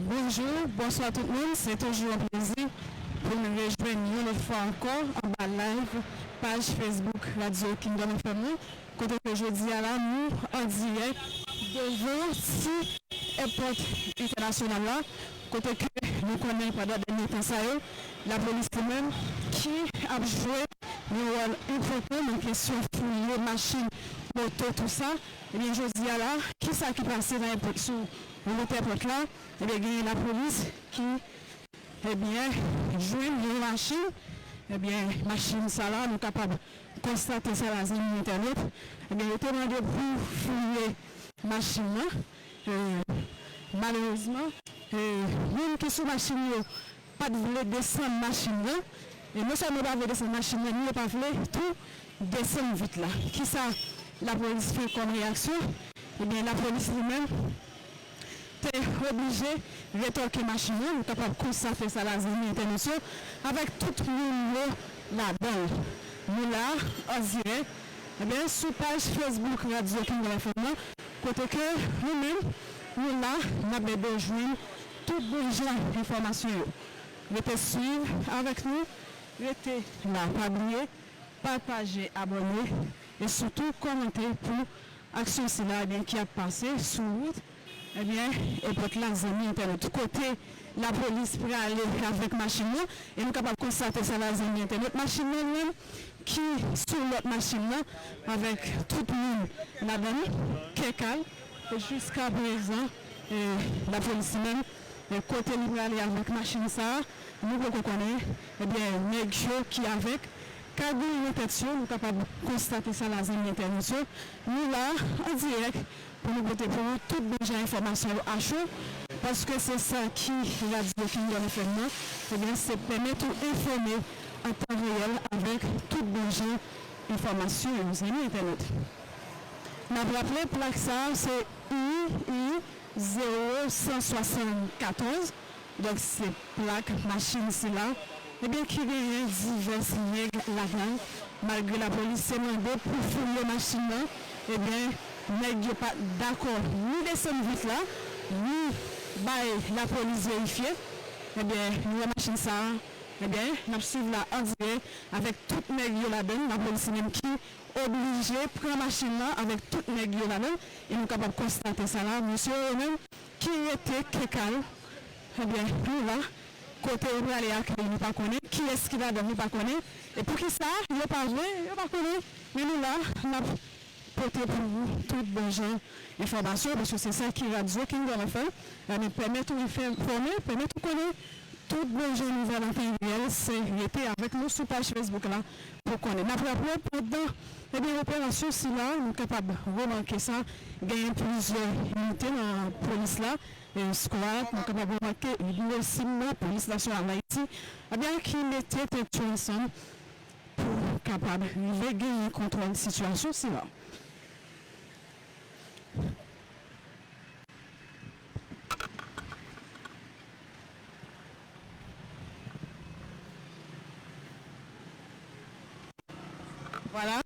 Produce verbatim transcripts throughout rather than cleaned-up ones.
Bonjou, bonswa tout moun. Se toujou yon plezi pou n rejwenn yon lòt fwa ankò anba live paj Facebook Radio Kingdom F M nan, kote ke jodi a la, nou an dirèk devan ti èpòt entènasyonal la, kote ke nou konnen pandan dènye tan sa yo, lapolis li menm ki ap jwe yon wòl enpòtan nan kesyon fouye machin, moto, tou sa. Ebyen, jodi a la, kisa ki pase nan èpòt, sou wout èpòt la? Ebyen, genyen lapolis ki, ebyen, jwenn yon machin. Ebyen, machin sa la, nou kapab konstate sa la, zanmi entènot. Ebyen, yo te mande pou fouye machin nan. E, malerezman, e, moun ki sou machin yo pa t vle desann machin nan. E non sèlman yo pa vle desann machin nan, men yo pa vle tou desann vit la. Kisa lapolis fè kòm reyaksyon? Ebyen, lapolis li menm te oblije retòke machin nan. Nou kapab konstate sa la, zanmi entènot yo, avèk tout moun yo ladan l. Nou la, an dirèk, ebyen, sou paj Facebook Radio Kingdom F M nan, kote ke nou menm, nou la, n ap ede w jwenn tout bon jan enfòmasyon yo. Rete swiv avèk nou, rete la, pa bliye, pataje, abòne, e sitou kòmante pou aksyon sila, ebyen, ki ap pase sou wout, ebyen, epòt la, zanmi entènot. Kote lapolis prale avèk machin nan, e nou kapab konstate sa la, zanmi entènot. Machin nan, li menm, ki sou lòt machin nan, avèk tout moun ladan l, kèk al, e jiska prezan, e, lapolis li menm, e, kote li prale avèk machin sa a, nou poko konnen, ebyen, nèg yo ki avèk kagoul nan tèt yo, nou kapab konstate sa la, zanmi entènot yo. Nou la, an dirèk, pou nou pote pou ou tout bon jan enfòmasyon yo a cho, paske se sa ki Radio Kingdom F M nan, ebyen, se pèmèt ou enfòme an tan reyèl avèk tout bon jan enfòmasyon yo, zanmi entènot. N ap raple, plak sa a, se U U zewo san swasannkatòz. Donk, se plak machin sila, ebyen, ki genyen divès nèg ladan l. Malgre lapolis te mande pou fouye machin nan, ebyen, nèg yo pa t dakò ni desann vit la, ni bay lapolis verifye. Ebyen, nou wè machin sa a, ebyen, n ap swiv la an dirèk avèk tout nèg yo ladan l. Lapolis li menm ki oblije pran machin nan avèk tout nèg yo ladan l, e nou kapab konstate sa la, mesye yo menm ki rete kèk al, ebyen, nou la, kote yo prale ak li, nou pa konnen, kiyès ki ladan l, nou pa konnen, e poukisa yo pa vle, yo pa konnen, men nou la, n ap pote pou ou tout bon jan enfòmasyon, paske se sa ki Radio Kingdom F M, e, nou pèmèt ou enfòme, pèmèt ou konnen tout bon jan nouvèl an tan reyèl, se rete avèk nou sou paj Facebook la pou konnen. N ap raple, pandan, ebyen, operasyon sila, nou kapab remake sa, genyen plizyè inite nan polis la, e, skwad, nou kapab remake, nou osi nan Polis Nasyonal Dayiti, ebyen, ki mete tèt yo ansanm pou kapab rive genyen kontwòl sitiyasyon sila. Vwala.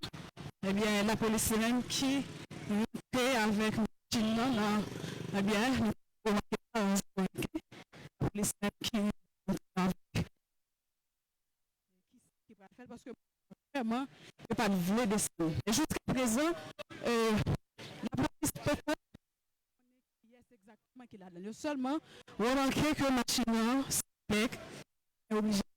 Ebyen, lapolis li menm ki rantre avèk machin nan, nan, ebyen, nou remake sa, lapolis menm ki rantre avèk. Kisa ki pral fèt? Paske vrèman, yo pa t vle desann. E jiska prezan, e, lapolis poko konnen kiyès egzakteman ki ladan l. Yo sèlman remake ke machin nan, se nèg, oblije desann.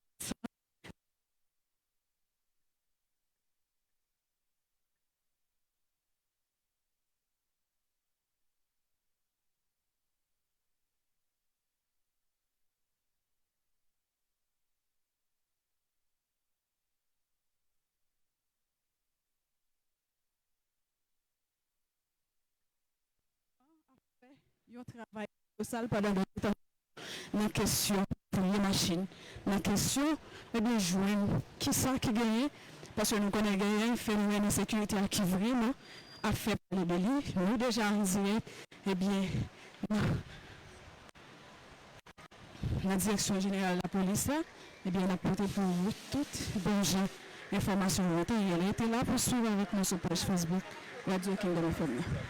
Ap fè yon travay kolosal pandan dènye tan nan kesyon fouye machin, nan kesyon, ebyen, jwenn kisa ki genyen, paske nou konnen genyen fenomèn ensekirite a ki vrèman ap fè pale de li. Nou deja an dirèk, ebyen, nan nan direksyon jeneral lapolis la, ebyen, n ap pote pou ou tout bon jan enfòmasyon yo. Rete, rete la pou swiv avèk nou sou paj Facebook Radio Kingdom F M nan.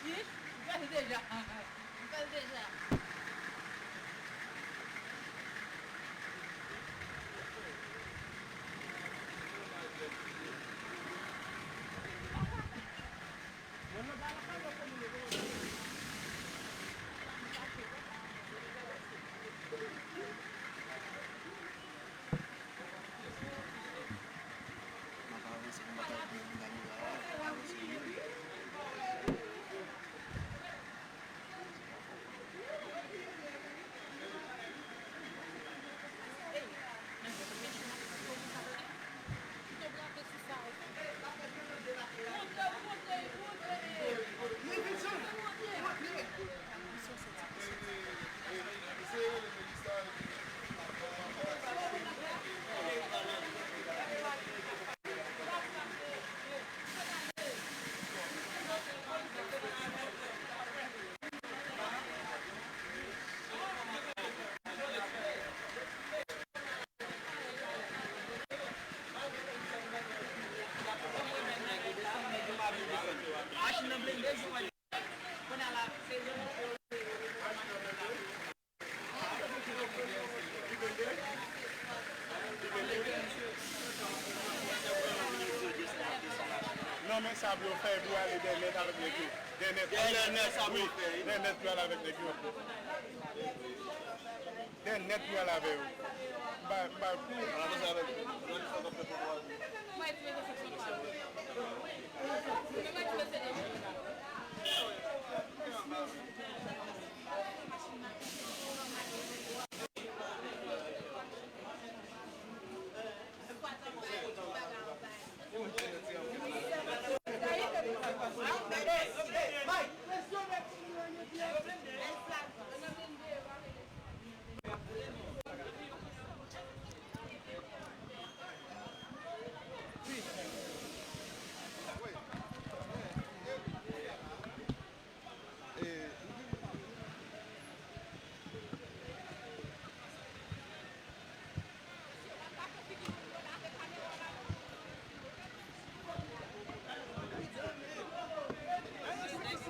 Wi, m fè l deja. M fè l deja. M ap avanse pou m pa ta pran yon gade la, avanse menm. Non, men sa pou yo fè pou yo ale dèyè nèt avèk nèg yo. Dèyè nèt. Dèyè nèt, wi. Dèyè nèt pou yo ale avèk nèg yo. Dèyè nèt pou yo ale avè yo. M pa, m pa.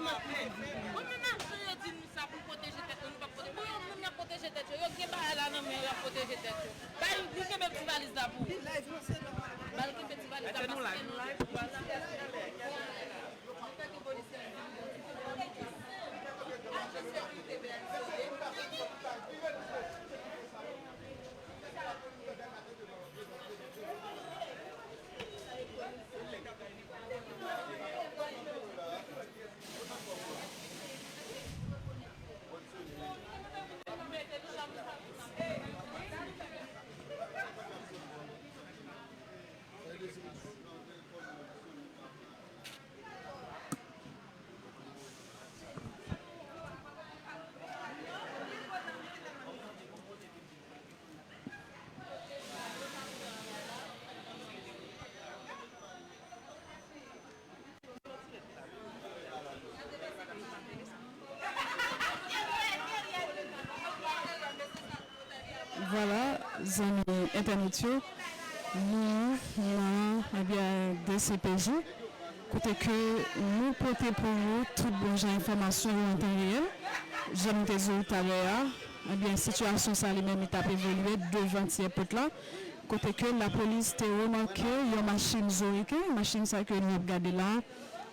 Bon, men machan yo di nou sa pou n pwoteje tèt nou, nou p ap pwoteje. Bon, yo menm y ap pwoteje tèt yo. Yo gen bagay la nan men yo, y ap pwoteje tèt yo. Bay, li kenbe ti valiz la pou ou. Ba l kenbe ti valiz la paske nou. Vwala, zanmi entènot yo, nou nan, ebyen, D C P J, kote ke nou pote pou ou tout bon jan enfòmasyon yo an tan reyèl. Jan nou te di w talè a, ebyen, sitiyasyon sa li menm li t ap evolye devan ti èpòt la, kote ke lapolis te remake yon machin Zoriken, machin sa ke nou ap gade la,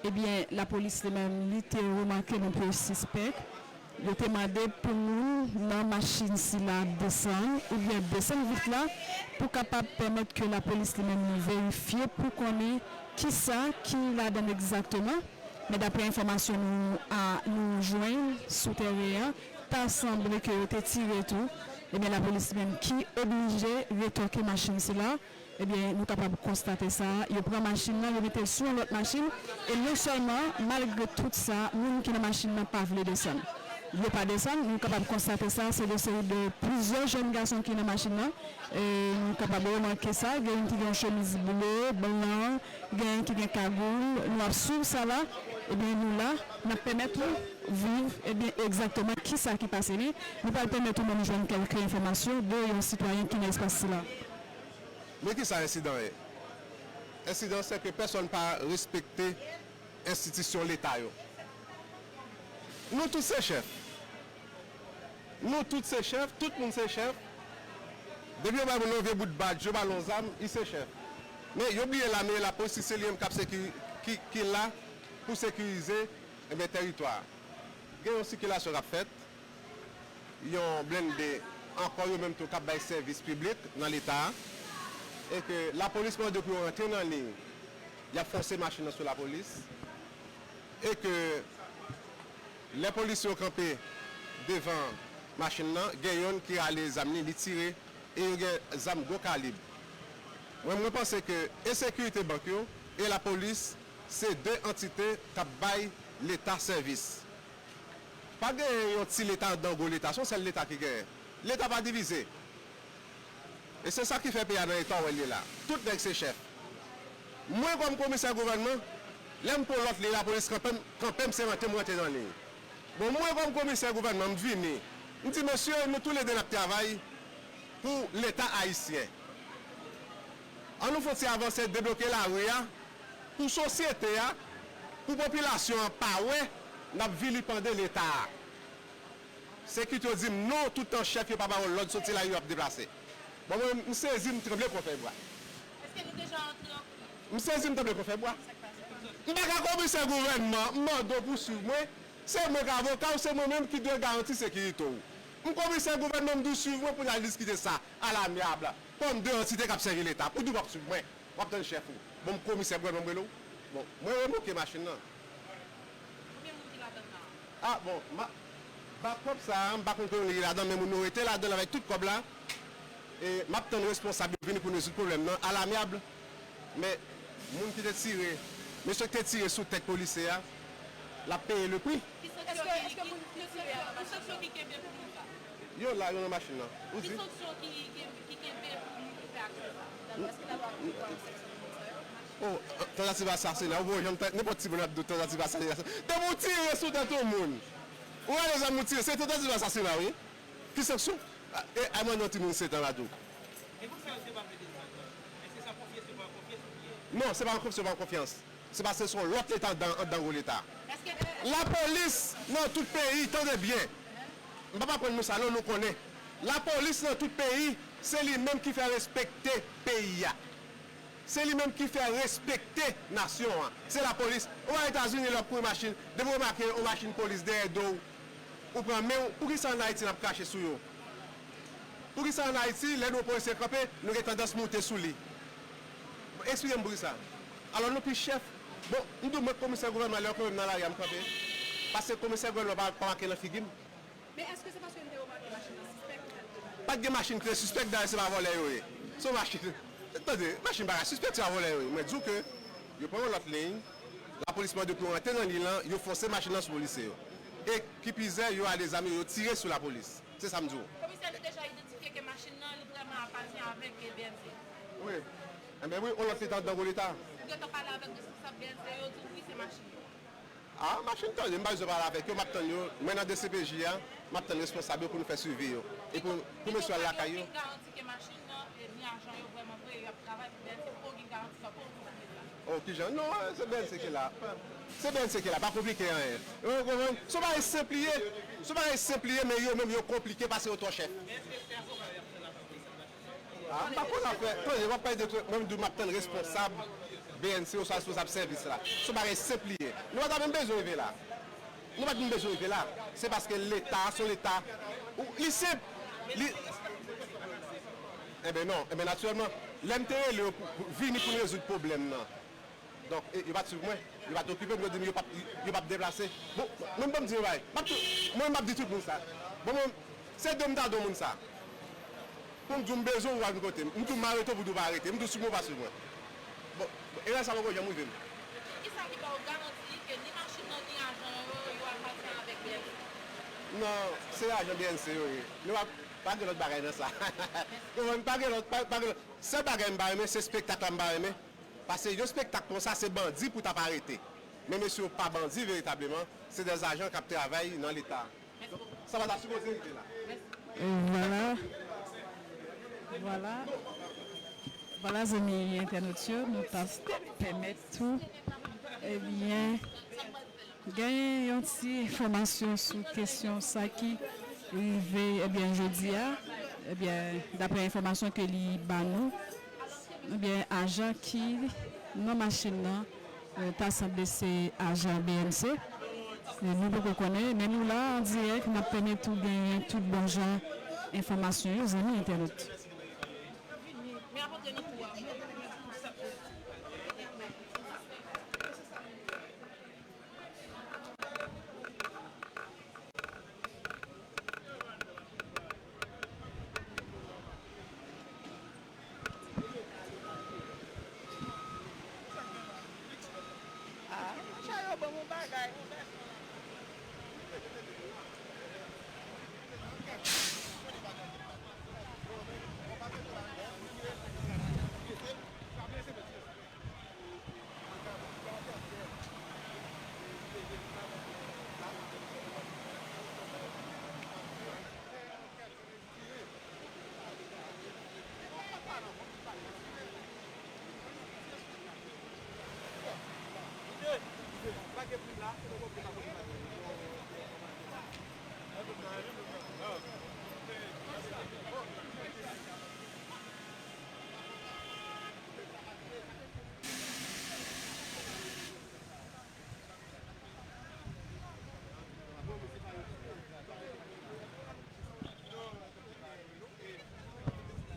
ebyen, lapolis li menm li te remake yon pye sispèk. Yo te mande pou moun nan machin sila desann oubyen desann vit la pou kapab pèmèt ke lapolis li menm li verifye pou konnen kisa ki ladan l egzakteman. Men daprè enfòmasyon nou a, nou jwenn sou tèren an, ta sanble ke yo te tire tou. Ebyen, lapolis li menm ki oblije retòke machin sila. Ebyen, nou kapab konstate sa, yo pran machin nan, yo mete l sou yon lòt machin, e non sèlman, malgre tout sa, moun ki nan machin nan pa vle desann. Yo pa desann, nou kapab konstate sa, se de seri de plizyè jèn gason ki nan machin nan, e nou kapab remake sa, gen youn ki gen yon chemiz ble, blan, gen youn ki gen kagoul, nou ap swiv sa la, ebyen, nou la, n ap pèmèt ou viv, ebyen, egzakteman kisa ki pase li, nou pral pèmèt ou menm jwenn kèlke enfòmasyon de yon sitwayen ki nan espas sila. Men kisa ensidan ye? Ensidan se ke pèsonn pa respekte enstitisyon Leta yo. Nou tout se chèf. Nou tout se chèf, tout moun se chèf. Depi yo bay moun yon vye bout badj, yo ba l yon zam, li se chèf. Men yo bliye lame, lapolis, se li menm k ap sekiri-, ki, ki la pou sekirize, enben, tèritwa a. Gen yon sikilasyon k ap fèt, yon blende ankò yo menm tou k ap bay sèvis piblik nan Leta a, e ke lapolis mande pou yo rantre nan liy, y ap fòse machin nan sou lapolis, e ke lè polisye yo kanpe devan machin nan, gen yonn ki rale zam li, li tire, e yo gen zam gwo kalib. Mwen, mwen panse ke e sekirite bank yo, e lapolis, se de antite k ap bay Leta sèvis. Pa genyen yon ti Leta anndan gwo Leta, se yon sèl Leta ki genyen. Leta pa divize. E se sa ki fè peyi a nan eta w wè l ye la. Tout nèg se chèf. Mwen kòm komisè gouvènman, lè m pran lòt liy lapolis kanpe m, kanpe m, se rantre m rantre nan liy. Bon, mwen kòm komisè gouvènman, m vini. M di, mesye, nou toulede n ap travay pou Leta ayisyen. An nou fè yon ti avanse, debloke lari a, pou sosyete a, pou popilasyon an pa wè n ap vilipande Leta a. Se kit yo di m non, toutan chèf yo pa ba yo lòd soti la, yo ap deplase. Bon, mwen, m sezi, m tranble kon fèy bwa. Èske nou deja antre an kouri? M sezi, m tranble kon fèy bwa. M pa ka komisè gouvènman, m mande w pou swiv mwen. Se mwen k avoka w, se mwen menm ki dwe garanti sekirite w. M komisè gouvènman, m di w swiv mwen pou n al diskite sa alamyab, kòm de antite k ap sèvi Leta. Ou di w p ap swiv mwen, w ap tann chèf ou. Bon, m komisè gouvènman, m rele w. Bon, mwen remoke machin nan. Konbyen moun ki ladann nan? Ah, bon, ma, bakòp sa a, m pa konn konbyen moun ki ladann, men moun yo rete ladann avèk tout kòb la. E m ap tann responsab yo vini pou n rezoud pwoblèm nan alamyab. Men, moun ki te tire, mesye ki te tire sou tèt polisye a, l ap peye le pri. Ki sanksyon ki, ki, ki sanksyon, ki sanksyon ki kenbe pou moun sa? Yo la, yo nan machin nan. Ou di? Ki sanksyon ki, ki, ki kenbe pou moun ki fè aksyon sa? Èske lalwa aplike pou sanksyon pou moun sa yo? Oh, tantativ asasina, ou pa janm tande nenpòt timoun ap di w tantativ asasina. Depi w tire sou tèt yon moun, ou rale zam ou tire, se tantativ asasina, wi. Ki sanksyon? E, ay mande yon timoun sèt an la di w. E pou sa yo se pa vle desann nan? Èske se an konfyans, se pa an konfyans ou bliye? Non, se pa an konfyans, se pa an konfyans. Se paske se yon lòt Leta anndan, anndan gwo Leta. Lapolis nan tout peyi, tande byen. M p ap aprann nou sa non, nou konnen. Lapolis nan tout peyi, se li menm ki fè respekte peyi a. Se li menm ki fè respekte nasyon an. Se lapolis. Ou al Etazini, lè w ap kouri machin, depi w remake yon machin polis dèyè do w, ou pran men w. Poukisa ann Ayiti n ap krache sou yo? Poukisa ann Ayiti, lè nou wè polisye kanpe, nou gen tandans moute sou li? Eksplike m poukisa. Alò nou pi chèf. Bon, m di w, mwen komisè gouvènman, lè yo kanpe m nan lari a, m kanpe. Paske komisè gouvènman pa, pa make nan figi m. Men èske se paske n te remake machin nan sispèk ki fè n te ba yo? Pa t gen machin ki te sispèk, dayè se pa vòlè yo ye. Se yon machin. Tande, machin pa ka sispèk, se pa vòlè yo ye. Mwen di w ke yo pran yon lòt liy, lapolis mande pou yo rantre nan liy lan, yo fòse machin nan sou polisye yo. E ki pi zè, yo ale zam yo, yo tire sou lapolis. Se sa m di w. Komisè, nou deja idantifye ke machin nan, li vrèman apartyen avèk B N C. Wi. Enben wi, yon lòt Leta anndan gwo Leta. Ou gentan pale avèk responsab B N C yo, di w wi, se machin yo. Ah, machin tande, m pa bezwen pale avèk yo, m ap tann yo. Mwen nan D C P J a, m ap tann responsab yo pou nou fè swivi yo. E pou, pou mesye al lakay yo. Ki garanti ke machin nan, e ni ajan yo vrèman vre, y ap travay pou B N C, pou gen garanti sa, pou yon konpani la? Oh, kijan? Non, se B N C ki la. Se B N C ki la, pa konplike anyen. Ou konprann? Se yon bagay senp li ye. Se yon bagay senp li ye, men yo menm yo konplike paske yo twò chèf. Ah, m pa konn afè. Tande, w ap pale de twa, mwen m di w m ap tann responsab B N C oswa responsab sèvis la. Se yon bagay senp li ye. Nou pa ta menm bezwen rive la. Nou pa t menm bezwen rive la. Se paske Leta, se yon Leta, ou, li senp. Li, enben non, enben natirèlman, lè m te rele yo pou, pou vini pou n rezoud pwoblèm nan. Donk, e, yo pa t swiv mwen, yo pa t okipe m, yo di m yo p ap, yo p ap deplase. Bon, mwen, ban m di yon bagay. M ap tou, mwen, m ap di tout moun sa. Bon, mwen, se de m ta di yon moun sa. Pou m di w m bezwen w, w al yon kote. M di w m arete w, pou di w pa arete. M di w swiv mwen, w pa swiv mwen. Bon, erè sa poko janm rive m. Kisa ki ba w garanti ke ni machin nan, ni ajan yo, yo apartyen avèk B N C? Non, se ajan B N C yo ye. Nou pa, pa gen lòt bagay nan sa. Konprann? Pa gen lòt, pa, pa gen lòt. Sèl bagay m pa renmen, se espektak la m pa renmen. Paske yon espektak konsa, se bandi pou t ap arete. Men mesye yo pa bandi veritableman, se de ajan k ap travay nan Leta. Sa pa ta sipoze rive la. Vwala. Vwala. Vwala, zanmi entènot yo, nou pa pèmèt tou Ebyen, genyen yon ti enfòmasyon sou kesyon sa ki rive, ebyen, jodi a. Ebyen, daprè enfòmasyon ke li ba nou, ebyen, ajan ki nan machin nan, eh, ta sanble se ajan B M C. Eh, nou poko konnen, men nou la an dirèk, n ap pèmèt ou genyen tout bon jan enfòmasyon yo, zanmi entènot. Ah, sa yo ban m yon bagay.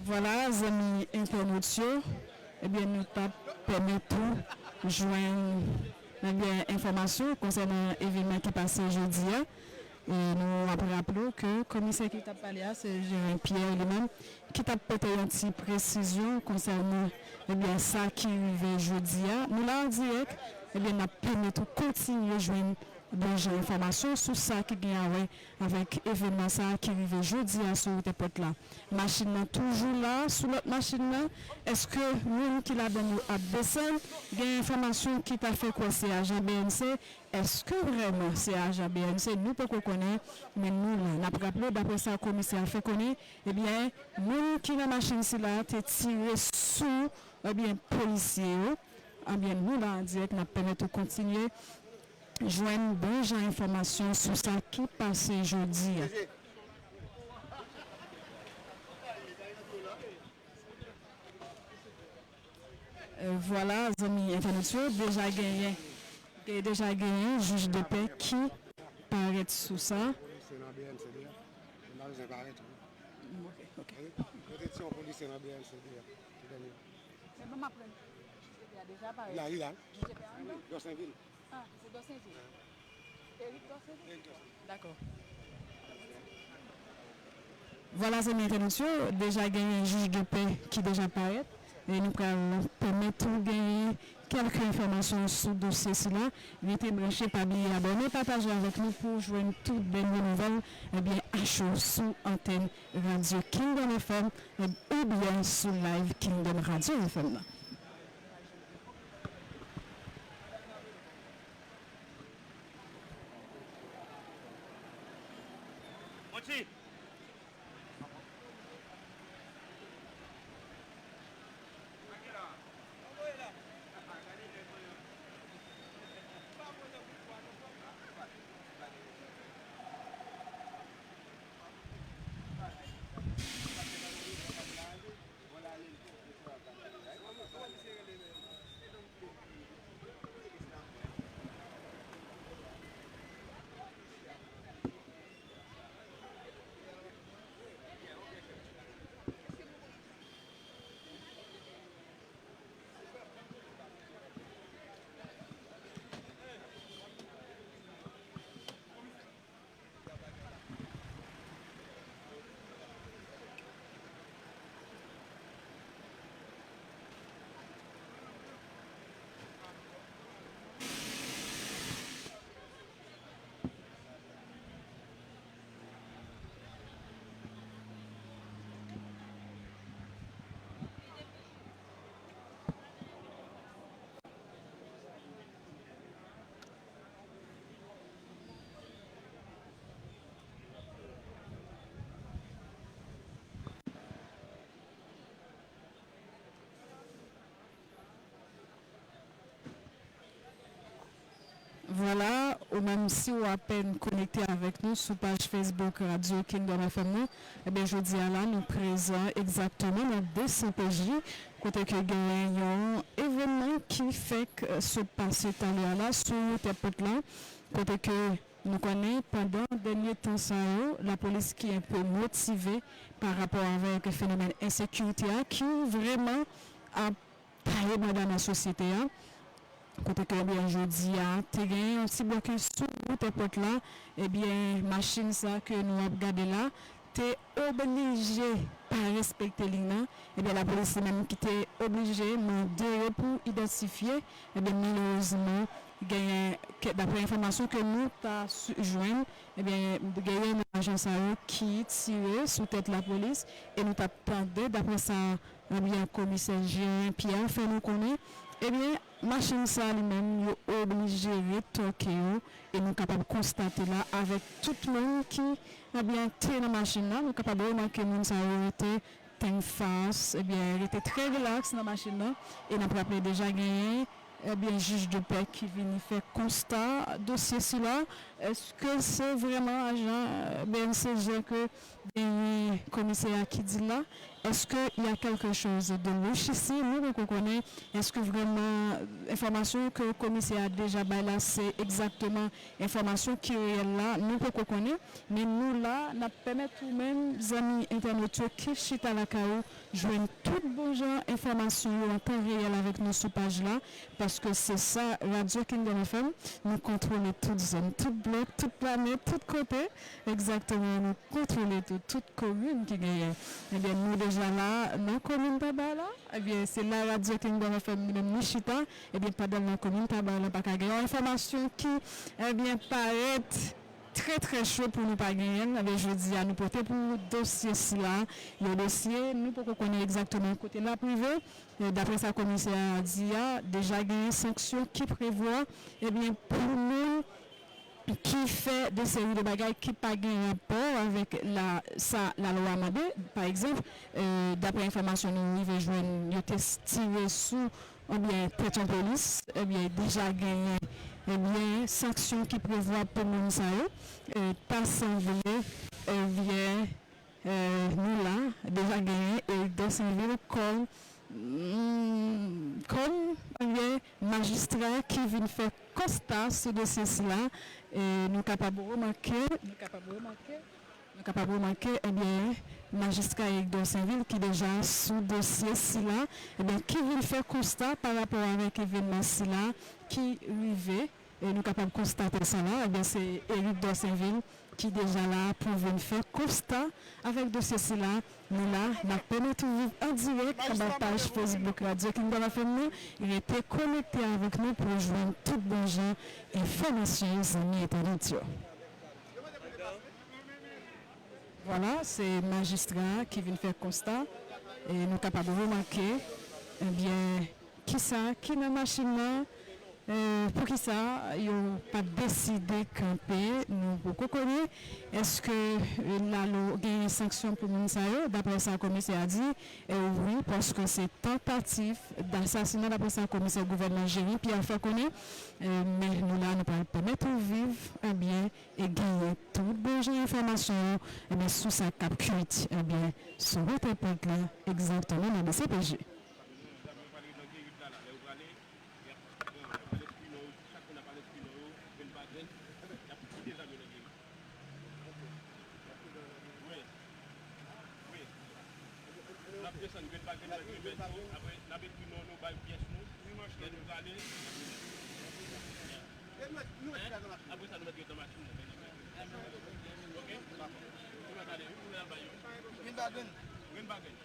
Vwala, zanmi entènot yo, ebyen, nou t ap pèmèt ou jwenn, ebyen, enfòmasyon konsènan evènman ki pase jodi a. E nou ap raple w ke komisè ki t ap pale a, se Jeran Pierre li menm, ki t ap pote yon ti presizyon konsènan, ebyen, sa ki rive jodi a. Nou la an dirèk, ebyen, n ap pèmèt ou kontinye jwenn bon jan enfòmasyon sou sa ki gen a wè avèk evènman sa a ki rive jodi a sou wout Pòt la. Machin nan toujou la, sou lòt machin nan. Èske moun ki ladan yo ap desann? Gen enfòmasyon ki ta fè kwè se ajan B M C. Èske vrèman se ajan B M C? Nou poko konnen, men nou la. N ap raple w, daprè sa komisè a fè konnen, ebyen, moun ki nan machin sila te tire sou, ebyen, polisye yo. Ebyen, nou la an dirèk, n ap pèmèt ou kontinye jwenn bon jan enfòmasyon sou sa ki pase jodi a. Eh, vwala, zanmi entènot yo, deja genyen, gen, deja genyen jij de pè ki parèt sou sa. Polisye nan B M C deja. Li pa bezwen parèt, wi. Mm, ok, ok. Wi. Yo te tiye yon polisye nan B M C deja. Tout dènye. Men bon, m ap pran jij de pè a deja parèt. Li la, li la. Jij de pè a anndan? Dosenvil. Ah, se Dosenvil. Eric Dosenvil? Eric Dosenvil. Dakò. Vwala, zanmi entènot yo, deja genyen jij de pè ki deja parèt. E nou pral pèmèt ou genyen kèlke enfòmasyon sou dosye sila. Rete branche, pa bliye abòne, pataje avèk nou pou w jwenn tout dènye nouvèl, ebyen, a cho sou antèn Radyo Kingdom F M, oubyen sou live Kingdom Radyo F M nan. Monty! Vwala, ou menm si w apèn konekte avèk nou sou paj Facebook Radio Kingdom F M nan, ebyen, jodi a la, nou prezan egzakteman nan D C P J, kote ke genyen yon evènman ki fèk, eh, sot pase talè a la sou wout èpòt la, kote ke nou konnen pandan dènye tan sa yo, lapolis ki enpe motive pa rapò avèk fenomèn ensekirite a ki vrèman ap taye banda nan sosyete a. Kote ke, ebyen, jodi a, te gen yon ti blokis sou wout èpòt la, ebyen, machin sa ke nou ap gade la, te oblije pa respekte liy nan, ebyen, lapolis li menm ki te oblije mande yo pou idantifye, ebyen, malerezman, genyen, ke, daprè enfòmasyon ke nou ta su-, jwenn, ebyen, genyen nan ajan sa yo ki tire sou tèt lapolis, e nou t ap tande, daprè sa, ebyen, komisè Jean Pierre fè nou konnen, ebyen, machin sa li menm, yo oblije retòke yo, e nou kapab konstate la, avèk tout moun ki, ebyen, te nan machin nan, nou kapab remake moun sa yo rete tenn fas, ebyen, rete trè rilaks nan machin nan, e n ap raple deja genyen, ebyen, jij de pè ki vini fè konsta dosye sila. Èske se vrèman ajan, eh, B N C G ke genyen komisè a ki di la? Est-ce qu'il y a quelque chose de louche ici? Nou poko konnen, èske vrèman enfòmasyon ke komisè a deja bay la, se egzakteman enfòmasyon ki reyèl la? Nou poko konnen, men nou la, n ap pèmèt ou menm, zanmi entènot yo ki chita lakay ou, jwenn tout bon jan enfòmasyon yo an tan reyèl avèk nou sou paj la, paske se sa, Radio Kingdom F M, nou kontwole tout zòn, tout blòk, tout planèt, tout kote. Egzakteman, nou kontwole tou, tout komin ki genyen. Ebyen, nou deja la, nan komin Taba la. Ebyen, se la Radio Kingdom F M li menm li chita. Ebyen, pandan l nan komin Taba la, pa ka gen yon enfòmasyon ki, ebyen, parèt trè, trè cho pou nou pa genyen l. Ebyen, jodi a, nou pote pou dosye sila, yon dosye, nou poko konnen egzakteman kote l ap rive. E, daprè sa komisè a di a, deja genyen sanksyon ki prevwa, ebyen, pou moun ki fè de seri de bagay ki pa gen rapò avèk la, sa lalwa mande. Pa egzanp, eh, daprè enfòmasyon nou rive jwenn, yo te s-, tire sou, oubyen tèt yon polis, ebyen, deja genyen, ebyen, sanksyon ki prevwa pou moun sa yo. Eh, ta sanble, ebyen, eh, nou la, deja genyen Eric Dorsainville kòm, mm, kòm, ebyen, majistra ki vin fè konsta sou dosye sila. E nou kapab remake, nou kapab remake, nou kapab remake, ebyen, majistra Eric Dorsainville ki deja sou dosye sila, ebyen, ki vin fè konsta pa rapò avèk evènman sila ki rive. E nou kapab konstate sa la, ebyen, se Eric Dorsainville ki deja la pou vin fè konsta avèk dosye sila. Nou la, n ap pèmèt ou viv an dirèk anba paj Facebook Radio Kingdom F M nan. Rete konekte avèk nou pou w jwenn tout bon jan enfòmasyon, zanmi entènot yo. Vwala, se majistra a ki vin fè konsta. E nou kapab remake, ebyen, kisa ki nan machin nan, eh, poukisa yo pa t deside kanpe, nou poko konnen. Èske, eh, lalo genyen sanksyon pou moun sa yo? Daprè sa komisè a di, eh, wi, paske se tantativ dasasina, daprè sa komisè gouvènman Jerry Pierre fè konnen. Eh, men nou la, nou pral pèmèt ou viv, ebyen, e genyen tout bon jan enfòmasyon yo, ebyen, sou sa k ap kwit, ebyen, sou wout èpòt la, egzakteman nan D C P J. Yo pral ret nan geri la, la, lè yo prale, y ap, y ap al espri non yo, chak moun ap al espri non yo, grenn pa grenn, y ap kite zam yo nan geri. Wi. Wi. N ap desann grenn pa grenn nan geri Bèto, apre n ap ekri non nou, bay pyès nou, lè nou prale. Apre sa, nou mèt yo nan machin nan. Ok? Dakò. Nou mèt ale, wi, nou mèt al bay yo. Grenn pa grenn. Grenn pa grenn.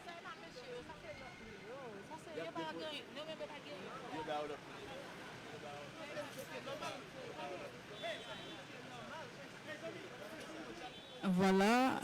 Sa e pa mesye yo, sa Vwala.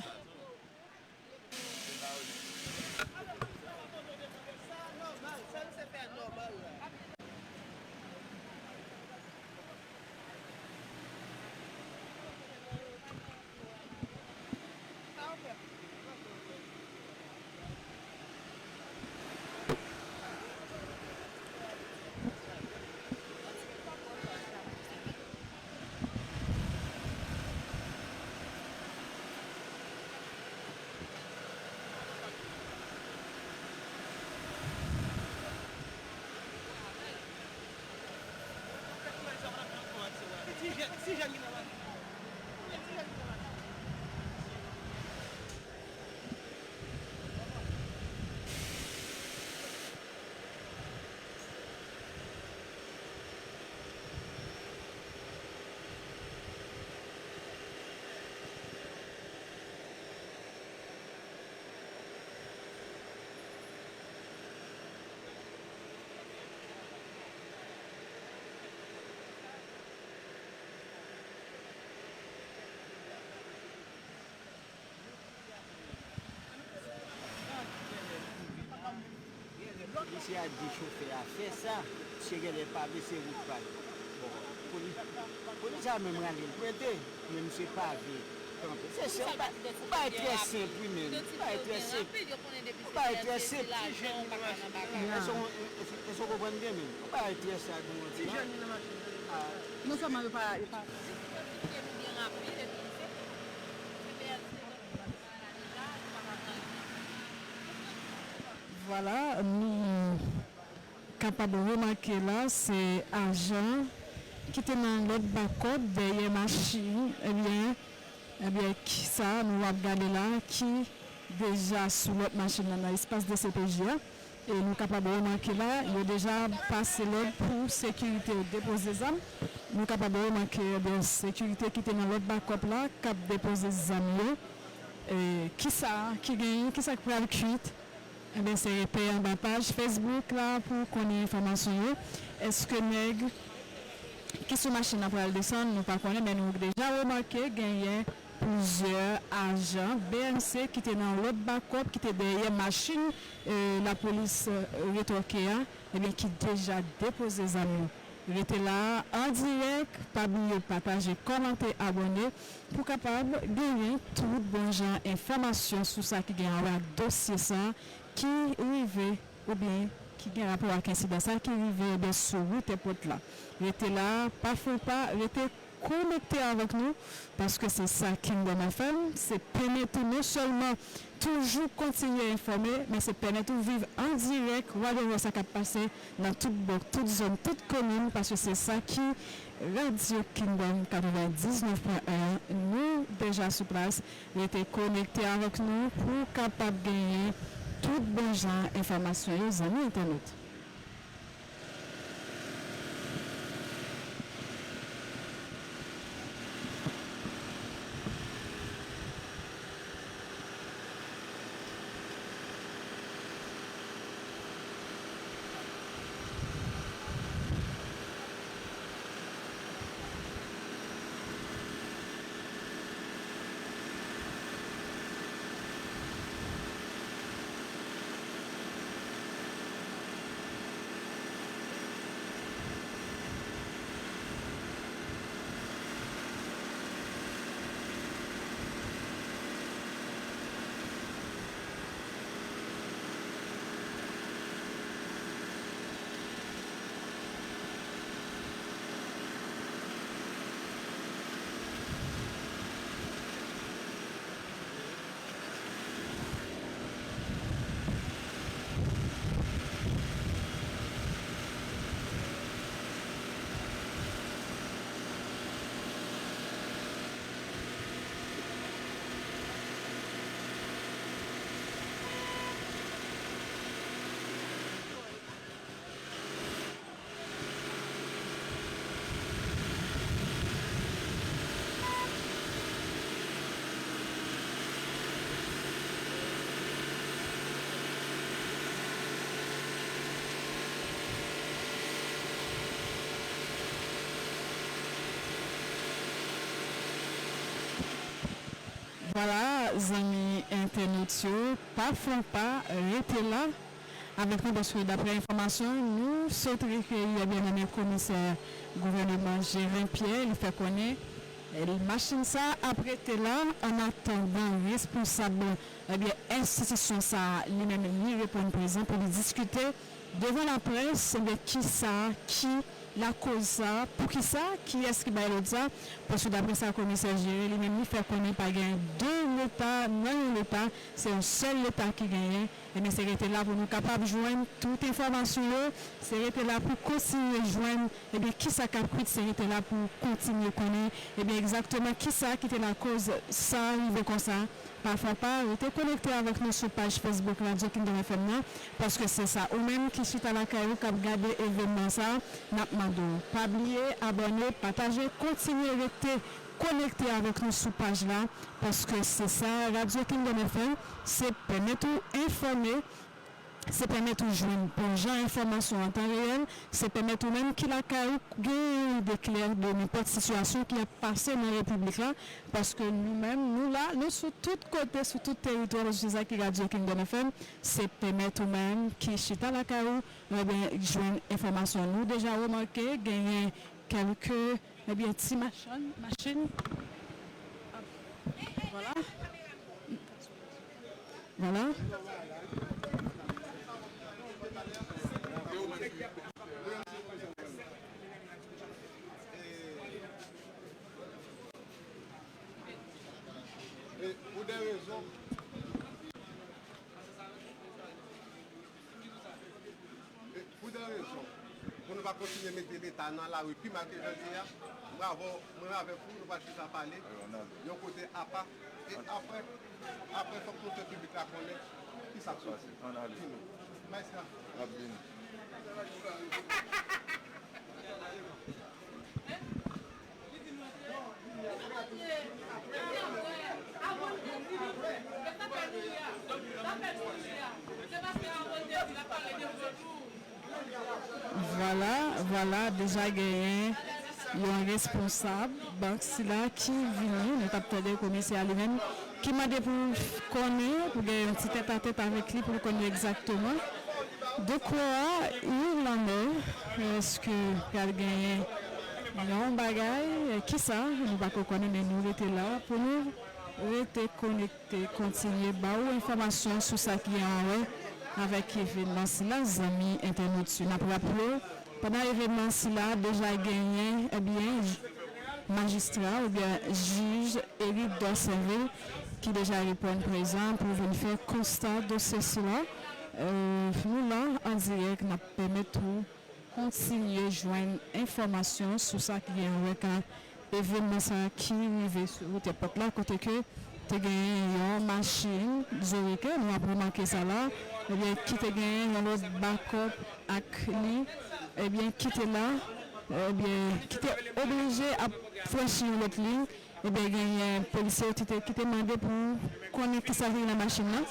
Misye a di chofè a fè sa, misye genlè pave se wout pa l. Bon, polis, polis la menm rale l prete, men misye pave kanpe. Se, se, ou pa, ou pa trè senp, wi, men. Ou pa trè senp. Ou pa trè senp. Èske w, èske, èske w konprann byen, men? Ou pa trè senp. Non sèlman yo pa, yo pa. Vwala, nou kapab remake la, se ajan ki te nan lòt bakòp dèyè machin, ebyen, ebyen, ki sa nou ap gade la, ki deja sou lòt machin nan, nan espas D C P J a. E nou kapab remake la, yo deja pase lòd pou sekirite yo depoze zam. Nou kapab remake, ebyen, sekirite ki te nan lòt bakòp la, k ap depoze zam yo. E, kisa ki genyen, kisa k pral kwit? Ebyen, se rete anba paj Facebook la pou konnen enfòmasyon yo. Èske nèg ki sou machin nan pral desann? Nou pa konnen, men nou deja remake genyen plizyè ajan B M C ki te nan lòt bakòp, ki te dèyè machin, e, lapolis, e, retòke a, ebyen, ki deja depoze zam yo. Rete la an dirèk, pa bliye pataje, kòmante, abòne pou kapab genyen tout bon jan enfòmasyon sou sa ki gen a wè ak dosye sa ki rive oubyen ki gen rapò ak ensidan sa ki rive, ebyen, sou wout èpòt la. Rete la, pa fè pa, rete konekte avèk nou, paske se sa Kingdom F M, se pèmèt ou non sèlman toujou kontinye enfòme, men se pèmèt ou viv an dirèk, wè de wè sa k ap pase nan tout bò, tout zòn, tout komin, paske se sa ki Radyo Kingdom katrevendiznèf pwen en, nou deja sou plas. Rete konekte avèk nou pou w kapab genyen tout bon jan enfòmasyon yo, zanmi entènot. Vwala, zanmi entènot yo, pa fè yon pa, rete la avèk nou, paske daprè enfòmasyon nou sot rekeyi, ebyen, nan men komisè gouvènman Jerin Pierre, li fè konnen, eh, machin sa ap rete la, annatandan responsab, ebyen, enstitisyon sa a, li menm, li reponn prezan pou li diskite devan laprès, ebyen, kisa ki lakoz sa, poukisa, kiyès ki bay lòd sa, paske daprè sa komisè Jerin li menm li fè konnen pa gen de leta nan yon leta, se yon sèl leta ki genyen. Ebyen, se rete la pou nou kapab jwenn tout enfòmasyon yo, se rete la pou kontinye jwenn, ebyen, kisa k ap kwit, se rete la pou kontinye konnen, ebyen, egzakteman kisa ki te lakoz sa rive konsa. Pa fè pa, rete konekte avèk nou sou paj Facebook Radyo Kingdom F M nan, paske se sa, ou menm ki chita lakay ou k ap gade evènman sa, n ap mande w, pa bliye abòne, pataje, kontinye rete konekte avèk nou sou paj la, paske se sa, Radyo Kingdom F M, se pèmèt ou enfòme, se pèmèt ou jwenn bon jan enfòmasyon an tan reyèl, se pèmèt ou menm ki lakay ou gen yon ide klè de nenpòt sitiyasyon ki ap pase nan repiblik la, paske nou menm, nou la, nou sou tout kote, sou tout teritwa, paske se sa ki Radyo Kingdom F M, se pèmèt ou menm ki chita lakay ou, ebyen, jwenn enfòmasyon. Nou deja remake, genyen kèlke, ebyen, ti machann, machin. Vwala. Vwala. E pou de rezon, e pou de rezon, pou nou pa kontinye mete Leta nan lari pi mal ke jan l ye a, mwen avè w, mwen avèk ou, nou pral chita pale yon kote apa. E apre, apre, fòk nou fè piblik la konnen ki sa k soti. Ann ale. Di nou. Maestra. N ap vini. Vwala, vwala, deja genyen yon responsab bank sila ki vini. Nou t ap tande komisè a li menm ki mande pou l konnen, pou gen yon ti tètatèt avèk li, pou l konnen egzakteman de kwa il en est, èske pral genyen yon bagay, kisa, nou pako konnen, men nou rete la pou nou rete konekte. Te kontinye ba ou enfòmasyon sou sa ki gen a wè avèk evènman sila, zanmi entènot yo. N ap raple w, pandan evènman sila, deja genyen, ebyen, j-, majistra oubyen jij Eric Dorceville ki deja reponn prezan pou vin fè konsta dosye sila. Euh, nou la, an dirèk, n ap pèmèt ou kontinye jwenn enfòmasyon sou sa ki gen a wè ka evènman sa a ki rive sou wout Èpòt la, kote ke te genyen yon machin Zorecan, nou ap remake sa la, ebyen, ki te genyen yon lòt bakòp ak li, ebyen, ki te la, ebyen, ki te oblije ap franchi yon lòt liy, ebyen, genyen polisye yo ki te, ki te mande pou konnen kisa ki nan machin nan,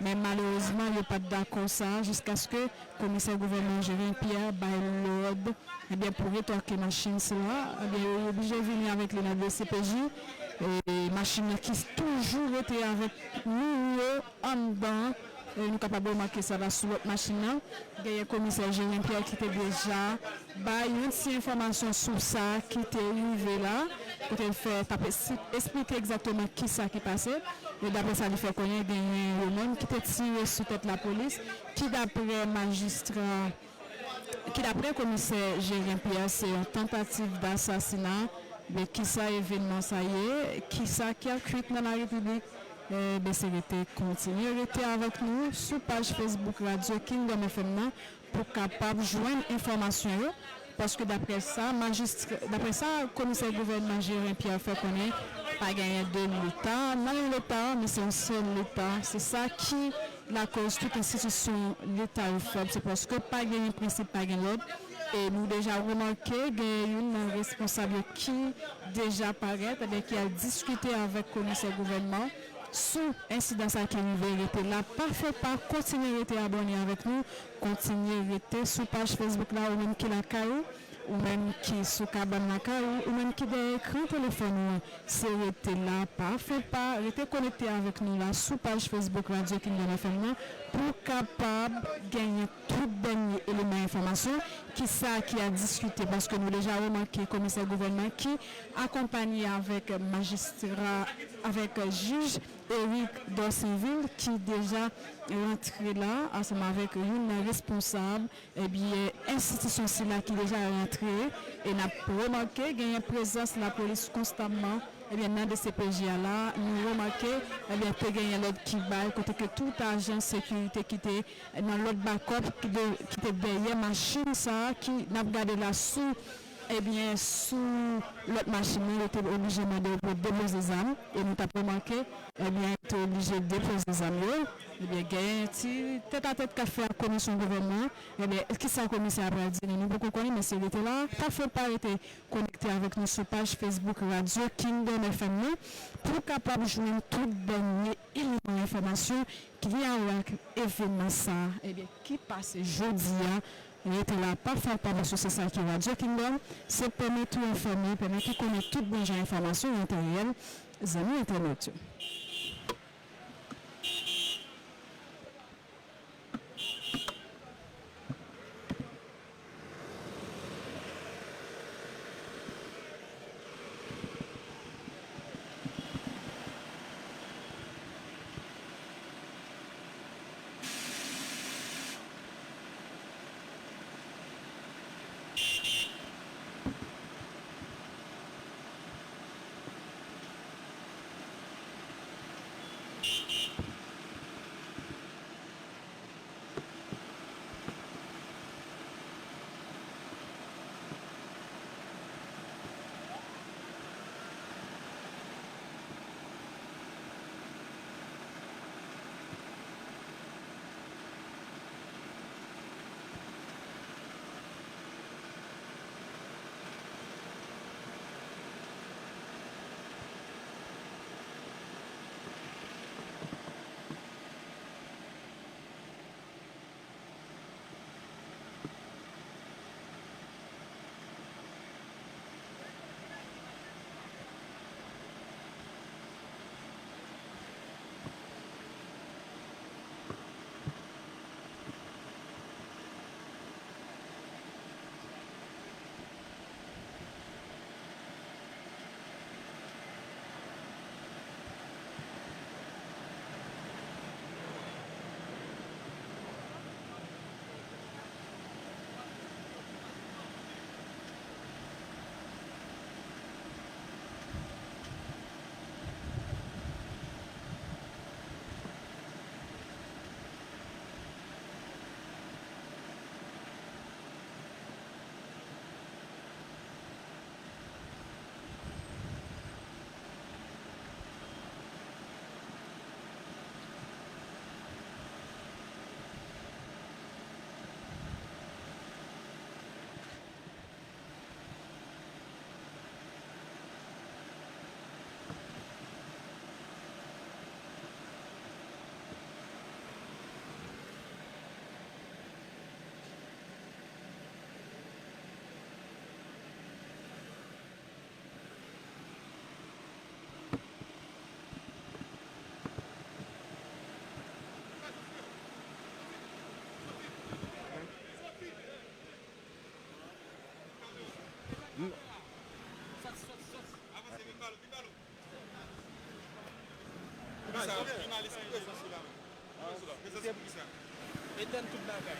men malerezman, yo pa t dakò sa, jiskaske komisè gouvènman Jerin Pierre bay lòd, ebyen, pou retòke machin sila, ebyen, yo oblije vini avèk li nan D C P J, e machin nan ki toujou rete avèk nou yo anndan, e nou kapab remake sa la sou lòt machin nan, genyen komisè Jerin Pierre ki te deja bay yon ti enfòmasyon sou sa ki te rive la, kote l fè t ap es-, esplike egzakteman kisa ki pase. E daprè sa li fè konnen, genyen yon nonm ki te tire sou tèt lapolis, ki daprè majistra, ki daprè komisè Jerin Pierre, se yon tantativ dasasina. Men kisa evènman sa ye? Kisa ki ap kwit nan larepiblik? E ben, se rete, kontinye rete avèk nou sou paj Facebook Radyo Kingdom F M nan pou kapab jwenn enfòmasyon yo, paske daprè sa, majistra, daprè sa komisè gouvènman Jerin Pierre fè konnen, pa genyen de leta nan yon leta, men se yon sèl leta. Se sa ki lakòz tout enstitisyon leta yo fèb, se paske pa genyen prensip, pa gen lòd. E nou deja remake, genyen youn nan responsab yo ki deja parèt, ebyen, ki al diskite avèk komisè gouvènman sou ensidan sa ki rive. Rete la, pa fè pa, kontinye rete abòne avèk nou, kontinye rete sou paj Facebook la, ou menm ki lakay ou, Ou menm ki sou kabann lakay ou, ou menm ki dèyè ekran telefòn ou an, se rete la, pa fè pa, rete konekte avèk nou la sou paj Facebook Radio Kingdom F M nan pou w kapab genyen tout dènye eleman enfòmasyon, kisa ki ap diskite, paske nou deja remake komisè gouvènman ki akonpanye avèk majistra, avèk jij Eric Dorsinville ki deja rantre la ansanm avèk youn nan responsab, ebyen, enstitisyon sila ki deja rantre. E n ap remake genyen prezans lapolis konstamman, ebyen, nan D C P J a la. Nou remake, ebyen, te genyen lòd ki bay kote ke tout ajan sekirite ki te nan lòt bakòp ki de, ki te dèyè machin sa a ki n ap gade la sou, ebyen, sou lòt machin nan, yo te oblije mande yo pou yo depoze zam. E nou t ap remake, ebyen, yo te oblije depoze zam yo. Ebyen, genyen ti tètatèt k ap fè ak komisyon gouvènman. Ebyen, kisa komisè a pral di nou, nou poko konnen, men se rete la, pa fè pa rete konekte avèk nou sou paj Facebook Radio Kingdom F M nan pou w kapab jwenn tout dènye eleman enfòmasyon ki gen a wè ak evènman sa a, ebyen, ki pase jodi a. Rete la, pa fè pa, paske se sa ki Radio Kingdom, se pèmèt ou enfòme, pèmèt ou konnen tout bon jan enfòmasyon an tan reyèl, zanmi entènot yo. Poukisa jounalis ki prezan sou la menm? Poukisa? Prezans poukisa? Etèn tout bagay.